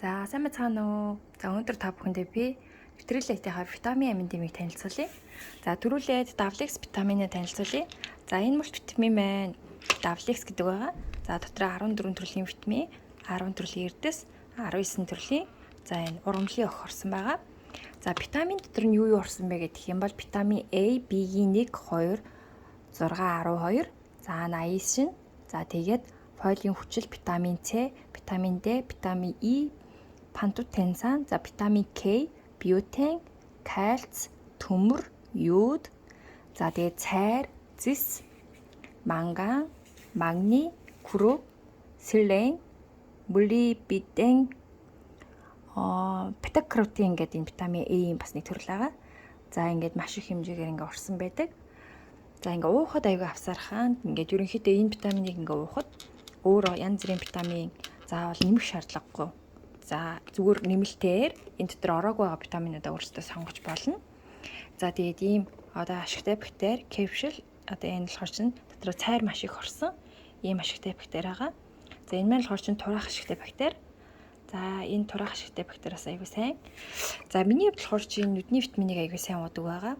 За, сайн байцгаана уу? За, өнөөдөр та бүхэндээ би Nutrilite-ийнхаа витамин амин дэмийг танилцуулъя. За, түрүүлээд Davlex витаминыг танилцуулъя. За, энэ мультивитамин маань Davlex гэдэг байгаа. За, дотроо 14 төрлийн витамин, 10 төрлийн эрдэс, 19 төрлийн за энэ ургамлын өх орсон байгаа. За, витамин дотор нь юу юу орсон бэ гэх юм бол витамин A, B-ийн 1, 2, 6, 12, за 89, за тэгээд фолийн хүчил, витамин С, витамин D, витамин E, пантотенсан, за витамин К, биотин, кальц, төмөр, йод, за тэгээд цайр, зис, манган, магний, крупп, селен, молибден, бета-каротин гэдэг энэ витамин А-ийн бас нэг төрөл байгаа. За, ингээд маш их хэмжээгээр ингээ орсон байдаг. За, ингээ уухад аягүй авсархан. Ингээд ерөнхийдөө энэ витаминыг ингээ уухад өөрөө янз бүрийн витамин заавал нэмэх шаардлагагүй. За, зүгээр нэмэлтээр энэ дотор ороогүй байгаа витаминуудаа өөрсдөө сонгож болно. За, тэгээд ийм одоо ашигтай бактери капсул, одоо энэ болохоор чинь дотор цайр маш их орсон ийм ашигтай бактери байгаа. За, энэ маань болохоор чинь тураах ашигтай бактери. За, энэ тураах ашигтай бактери бас аягүй сайн. За, миний хувьд болохоор чинь нүдний витаминыг аягүй сайн уудаг байгаа.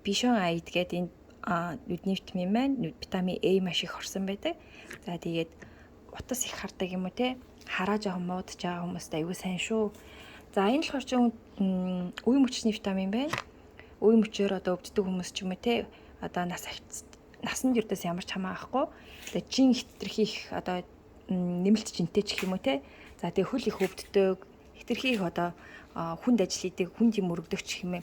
Бишон Aid гэдэг энэ нүдний витамин маань витамин А маш их орсон байдаг. За, тэгээд утас их хардаг юм уу те, хараа жоохон муудаж байгаа хүмүүст аягүй сайн шүү. За, энэ болохоор чинь үе мөчний витамин байна. Үе мөчөөр одоо өвддөг хүмүүс ч юм уу те, одоо нас насанд ердөөс ямар ч хамаа авахгүй. Тэгээ чин хэтэрхий их одоо нэмэлт жинтэй ч гэх юм уу те. За, тэгээ хөл их өвддөг, хэтэрхий их одоо хүнд ажил хийдэг, хүнд юм өргөдөг ч гэх юм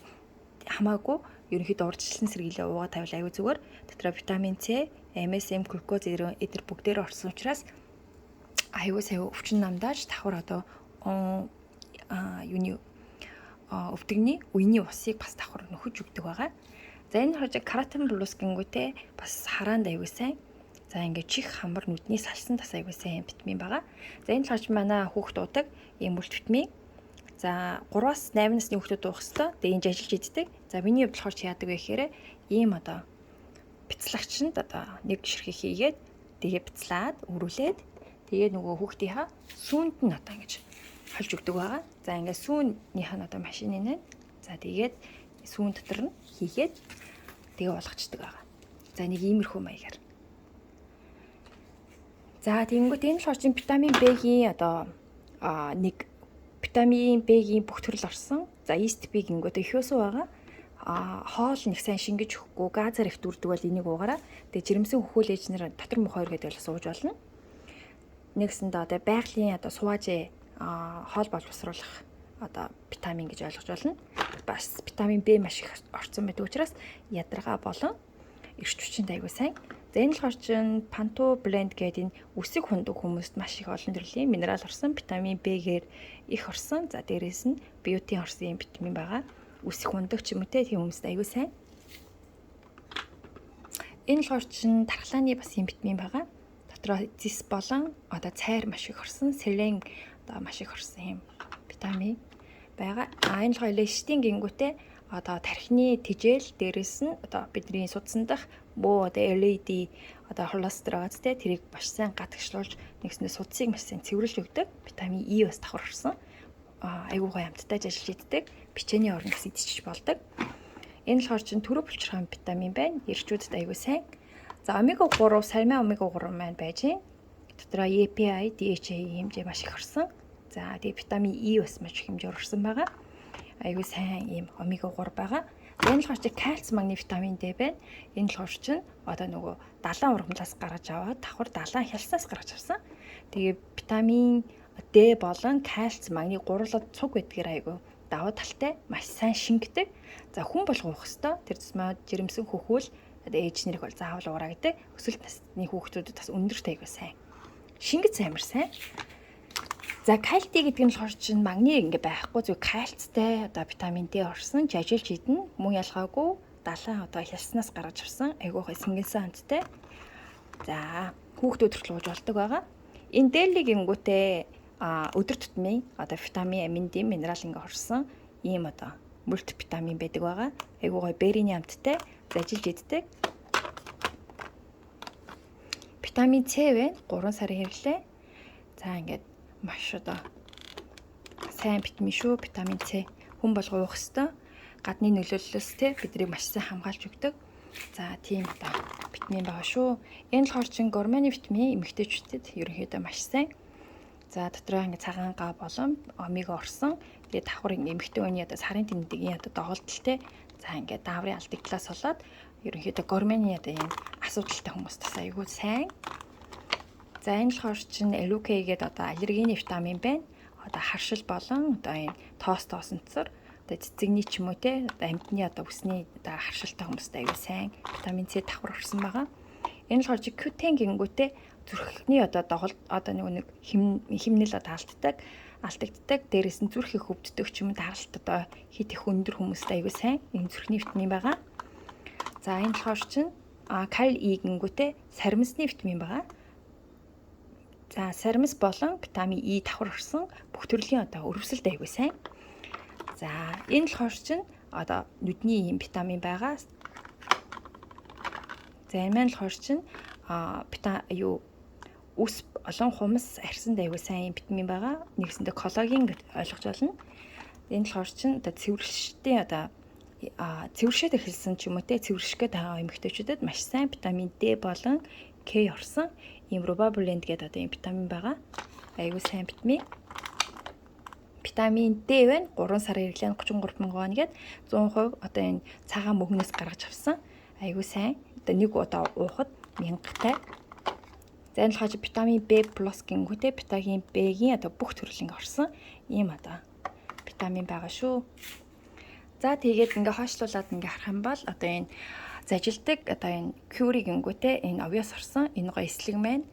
хамаагүй ерөнхийдөө урьдчилан сэргийлээ уугаа тавил аягүй зүгээр. Дотроо витамин С, MSM, глюкоз эдэр бүгдээр орсон учраас аягүй сайн өвчин намдааж давхар одоо юуны өвдөгний үений усыг бас давхар нөхөж өгдөг байгаа. За, энэ хожиг каротин плюс гингүүтээ бас хараанд аягүй сайн. За, ингээд чих хамар, нүдний салсан тас аягүй сайн витамин байгаа. За, энэ хож манай хүүхд уудаг ийм мультивитамин. За, 3-аас 8 насны хүүхдүүд уух хэвээр. Тэгээ энэ ажиллаж иддэг. За, миний хувьд болохоор чи яадаг вэ гэхээр ийм одоо бяцлагчинд одоо нэг ширхэг хийгээд, тэгээ бяцлаад өрүүлээд, тэгээ нөгөө хүүхдийнхаа сүүнд нь одоо ингэж холж өгдөг байгаа. За, ингээд сүүнийх нь одоо машины нэ. За, тэгээд сүүн дотор нь хийгээд тэгээ болгочдөг байгаа. За, нэг иймэрхүү маягаар. За, тэгэнгүүт энэ болохоор чинь витамин B-ийн одоо нэг витамин B-ийн бүх төрөл орсон. За, East B гингүүт их юусан байгаа. Хоол нэг сайн шингэж өгөхгүй, газар их дүрдэг бол энийг уугаараа. Тэгээ жирэмсэн хөхөөл ээж нар дотор мөх хоёр гэдэг бол сууж болно. Нэгсэндээ одоо байгалийн одоо суваажээ хоол боловсруулах одоо витамин гэж ойлгож байна. Бас витамин B маш их орсон байдаг учраас ядаргаа болон эрч хүчинд аягүй сайн. За, энэ болохоор чинь Panto Blend гэдэг энэ үсэг хундаг хүмүүст маш их олон төрлийн минерал орсон, витамин B-гээр их орсон. За, дээрээс нь биотин орсон юм витамин байгаа. Үсэг хундаг ч юм уу те, тийм хүмүүст аягүй сайн. Энэ болохоор чинь тархлааны бас юм витамин байгаа. Дотроо зис болон одоо цайр маш их орсон, селен одоо маш их орсон юм витамин байгаа. А энэ болохоор лештин гингүүтээ одоо тархины тэжээл, дээрээс нь одоо бидний судсан дах бөө одоо LED одоо холестерол байгаа зү, тэрийг маш сайн гадагшлуулж нэгснээ судсыг маш сайн цэвэрлж өгдөг. Витамин E бас давхар орсон. Айгуу гоё амттай ажиллаж иддэг. Печенье орно бас идчих болдог. Энэ болохоор чинь төрөв булчирхайн витамин байна. Эрчүүдэд айгуу сайн. За, омега 3, сармай омега 3 маань байж байна. Дотроо EPA, DHA хэмжээ маш их орсон. За, тэгээ витамин E бас маш их хэмжээр орсон байгаа. Айгуу сайн ийм омега 3 байгаа. Энэ болохоор чи кальц, магний, витамин D байна. Энэ болохоор чинь одоо нөгөө далайн ургамлаас гаргаж аваад давхар далайн хялснаас гаргаж авсан. Тэгээ витамин D болон кальц, магний гурлаад цуг байдгаар айгуу давуу талтай, маш сайн шингэдэг. За, хүн болго уух хэвээр. Тэр тусмаа жирэмсэн хөхүүл одоо ээж нарыг бол заавал уураа гэдэг. Өсөлт насны хүүхдүүдэд бас өндөрт айгуу сайн. Шингэц амар сайн. За, кальци гэдэг нь болохоор чинь магний ингээ байхгүй, зөв кальцтай одоо витамин D орсон, жажилж идэнэ. Мөн ялгаагүй далайн одоо хялснаас гаргаж авсан айгуу хой сэнгэнсэн амттай. За, хүүхдүүд хүртэл ууж болдог байгаа. Энэ дели гингүүтээ өдөр тутмын одоо витамин, амин д, минерал ингээ орсон ийм одоо мультивитамин байдаг байгаа. Айгуу гой берийн амттай, зажилж иддэг. Витамин С байна. 3 сарын хэрэглээ. За, ингээд маш одоо Сайн витамин шүү, витамин С. Хүн болго уух ёстой. Гадны нөлөөллөөс те биднийг маш сайн хамгаалж өгдөг. За тийм одоо витамин байгаа шүү. Энэ болохоор чин гормоны витамин эмэгтэйчүүдэд ерөнхийдөө маш сайн. За дотроо ингээ цагаан гав болон омега орсон. Тэгээд давхар ингээ эмэгтэй хүний одоо сарын тэмдгийн одоо доголдолтой. За ингээ дааврын алдагдлаас болоод ерөнхийдөө гормоны одоо ийм асуудалтай хүмүүст бас айгүй сайн. За энэ болохоор чин LUK гэдэг одоо аллергений витамин байна. Одоо харшил болон одоо ийм тоос тоосонцор одоо цэцэгний ч юм уу те одоо амьтны одоо үсний одоо харшилтай хүмүүст аюу сайн витамин С давхар орсон байгаа. Энэ болохоор чи Q10 гингүүтээ зүрхний одоо доголд одоо нэг химнэл одоо алдагддаг. Дээрээс нь зүрх их өвддөг ч юм уу даралт одоо хит их өндөр хүмүүст аюу сайн энэ зүрхний витамин байгаа. За энэ болохоор чин кал И гингүүтээ саримсны витамин байгаа. За саримс болон витамин И давхар орсон бүх төрлийн одоо өрөвсөлд аюу сайн. За энэ болохоор чин одоо нүдний ийм витамин байгаа. За энэ маань болохоор чин юу үс олон хумс арьсанд аюу сайн витамин байгаа. Нэгсэндээ коллаген гэж ойлгож байна. Энэ болохоор чин одоо цэвэрлэштэй одоо цэвэршээд эхэлсэн ч юм уу те цэвэрших гээд байгаа эмэгтэйчүүдэд маш сайн витамин D болон К орсон ийм рубабулент гэдэг одоо ийм витамин байгаа. Аюу сайн витамин. Витамин D байна. 3 сарын хэрэглээ нь 33 мянган вон гээд 100% одоо энэ цагаан мөгнөөс гаргаж авсан. Аюу сайн. Одоо нэг удаа уухад 1000-тай. За энэ болохоор витамин B плюс гингүүтээ витамин B-гийн одоо бүх төрөл ингээ орсон ийм одоо витамин байгаа шүү. За тэгээд ингээ хойшлуулад ингээ харах юм бол одоо энэ зажилдаг одоо энэ кюри гингүүтээ энэ овёос орсон энэ гоё эслэг маань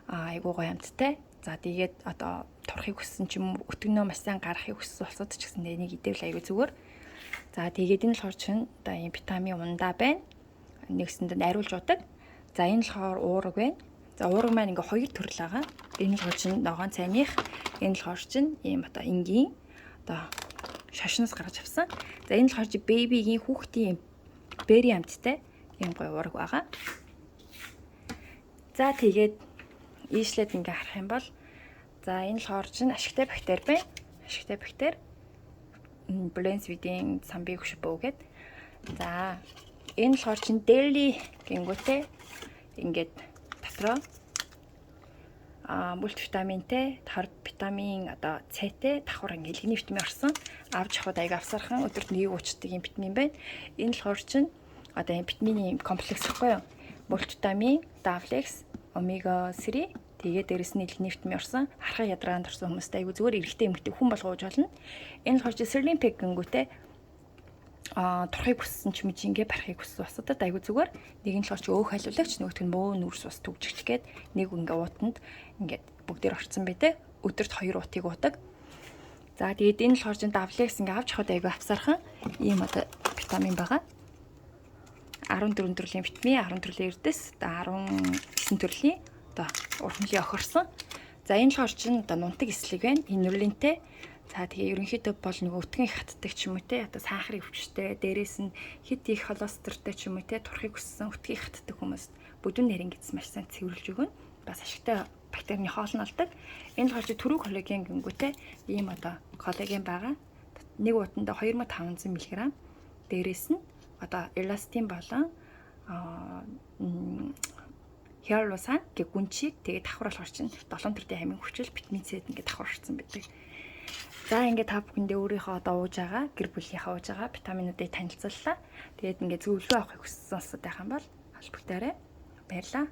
айгуу гоё амттай. За тэгээд одоо турахыг хүссэн ч юм уу өтгөнөө маш сайн гаргахыг хүссэн улсууд ч гэсэн энийг идэвэл айгуу зүгээр. За тэгээд энэ болохоор чинь одоо ийм витамин ундаа байна. Нэгсэнд найруулж удаг. За энэ болохоор уураг байна. За уураг маань ингээ хоёр төрөл байгаа. Энэ болохоор чинь ногоон цайных, энэ болохоор чинь ийм одоо энгийн одоо шашнаас гаргаж авсан. За энэ болохоор чи бэбигийн хүүхдийн бери амттай ийм гоё уураг байгаа. За тэгээд ийшлээд ингээ харах юм бол за энэ болохоор чинь ашигтай бактери байна. Ашигтай бактери Blends видийн самби хөшбөө гээд. За энэ болохоор чинь дели гингүүтээ ингээд дотроо мультивитаминтэй, тар витамин одоо С-тэй давхар ингээ элгэний витамин орсон. Авч явахад аяга авсархан өдөрт нэг уучдаг юм витамин байна. Энэ болохоор чинь одоо энэ витамины комплекс гэхгүй юу? Мультивитамин, Давлекс, омега 3 тэгээд дээрэс нь элгэний витамин орсон. Хархаа ядраанд орсон хүмүүстээ аягүй зүгээр эрэгтэй эмэгтэй хүн болгоож болно. Энэ болохоор чи Серлин пек гингүүтээ турхыг хүссэн ч мжингээ барихыг хүссэн усудад айгүй зүгээр. Нэг нь болохоор чи өөх халиулагч, нөгөөх нь мөө нүрс ус түгжигч гээд нэг ингээ уутанд ингээд бүгдээр орцсон бай тээ. Өдөрт 2 уутыг уудаг. За тэгээд энэ болохоор чин давлекс ингээ авч явахад айгүй авсархан ийм одоо витамин байгаа. 14 төрлийн витамин, 10 төрлийн эрдэс, одоо 19 төрлийн одоо ургамлын охирсон. За энэ болохоор чин одоо нунтаг эслэг байна. Инүлинтэй. За тэгээ ерөнхийдөө бол нөгөө өтгөн их хатдаг ч юм уу те одоо сахарын өвчтэй дээрээс нь хит их холестеролтой ч юм уу те турхыг хүссэн өтгөн их хатдаг хүмүүст бүдүүн нарийн гэдэс маш сайн цэвэрлж өгнө. Бас ашигтай бактерийн хоол нь олдог. Энэ болохоор чи түрүү коллаген гингүүтээ ийм одоо коллаген байгаа. Нэг уутанда 2500 мг. Дээрээс нь одоо эластин болон хиалусан гэх гүнчийг тэгээ давхар болохоор чинь 7 төрлийн амин хүчил витамин С ингээд давхар орсон байдаг. За ингээд та бүхэндээ өөрийнхөө одоо ууж байгаа, гэр бүлийнхээ ууж байгаа витаминуудыг танилцууллаа. Тэгээд ингээд зөвлөгөө авахыг хүссэн улсууд байх юм бол холбогдоорой. Баярлалаа.